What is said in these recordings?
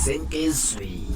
Senkezweni.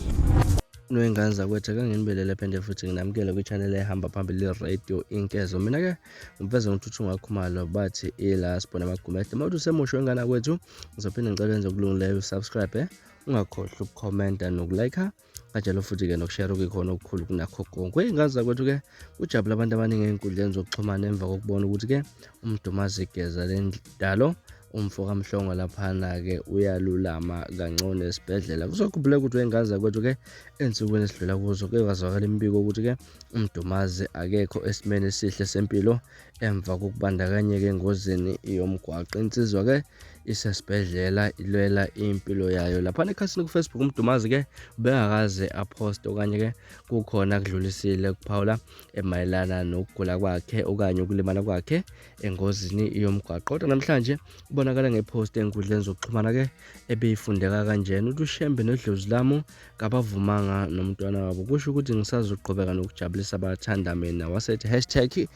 Nwengane zakwethu ake nginibelele phinde futhi nginamukele kwi-channel ehamba phambili i-radio Inkezo. Mina-ke ngimveze ngithuthunga Khumalo bathi ila sibona amagumede. Uma uthi usemusha wengane kwethu ngizophinde ngicela wenze okulungileyo usubscribe, ungakhohlwa ukukhomenta nokulike kanjalo futhi-ke nokushare okuyikhona okukhulu kunakho konke. Iy'ngane zakwethu-ke kujabula abantu abaningi ey'nkundleni zokuxhumana emva kokubona ukuthi-ke uMdumazi Geza lendalo umfo kaMhlongo laphana-ke uyalulama kangcono esibhedlela. Kuzokhumbuleka ukuthi wey'ngane zakwethu-ke ey'nsukwini esidlula kuzo kuke kwazwakala imibiko ukuthi-ke uMdumazi akekho esimeni esihle sempilo emva kokubandakanyeka engozini yomgwaqo. Insizwa-ke isesibhedlela ilwela impilo yayo. Laphana ekhasini ku-Facebook uMdumazi-ke ubengakaze aphoste okanye-ke kukhona akudlulisile kuphawula emayelana nokugula kwakhe okanye ukulimala kwakhe engozini yomgwaqo. Kodwa namhlanje ubonakala ngepost enkundleni zokuxhumana-ke ebeyifundeka kanjena uthi uShembe nedlozi lamu kabavumanga nomntwana wabo kusho ukuthi ngisazoqhubeka nokujabulisa abathanda mina wasethi hashtag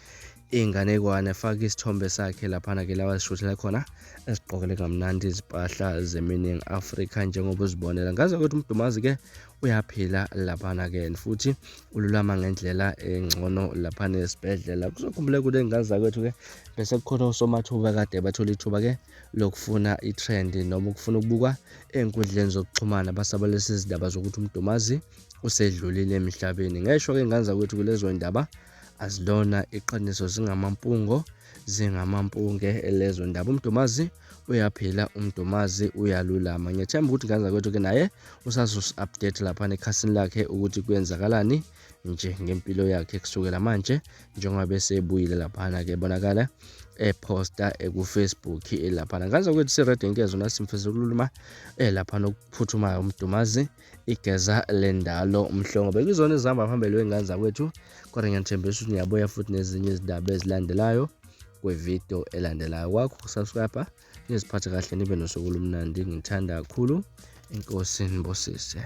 inganekwane faka isithombe sakhe laphana ke lawa sishuthela khona esigqokele kamnandi izimpahla ze-Meaning Africa njengoba uzibonela ngazi ukuthi uMdumazi ke uyaphila laphana ke futhi ululama ngendlela engcono laphana esibhedlela. Kuzokhumbuleka ukuthi ingane zakwethu ke bese kukhona osomathuba kade bathola ithuba ke lokufuna i-trend noma ukufuna ukubukwa ey'nkundleni zokuxhumana basabalisa izindaba zokuthi uMdumazi usedlulile emhlabeni. Ngeshwa ke ingane zakwethu kulezo ndaba azilona iqiniso zingamampungo zingamampunge lezo ndaba. UMdumazi uyaphila, uMdumazi uyalulama. Ngiyethemba ukuthi ngane zakwethu ke naye usazosi-update laphana ekhasini lakhe ukuthi kwenzakalani nje ngempilo yakhe kusukela manje njengoba besebuyile laphana ke bonakala eposta ku-Facebook laphana. Ngane zakwethu si-Radio Inkezo nasimfisa ukululuma laphana okuphuthumayo uMdumazi igeza lendalo uMhlongo. Bekuzona ezihamba phambili wey'ngane zakwethu kodwa ngiyanithembisa ukuthi ngiyabuya futhi nezinye izindaba ezilandelayo kwevidiyo elandelayo. Kwakho ukusubscribe niziphathe kahle nibe nosuku olumnandi. Ngithanda kakhulu. Inkosi nibusise.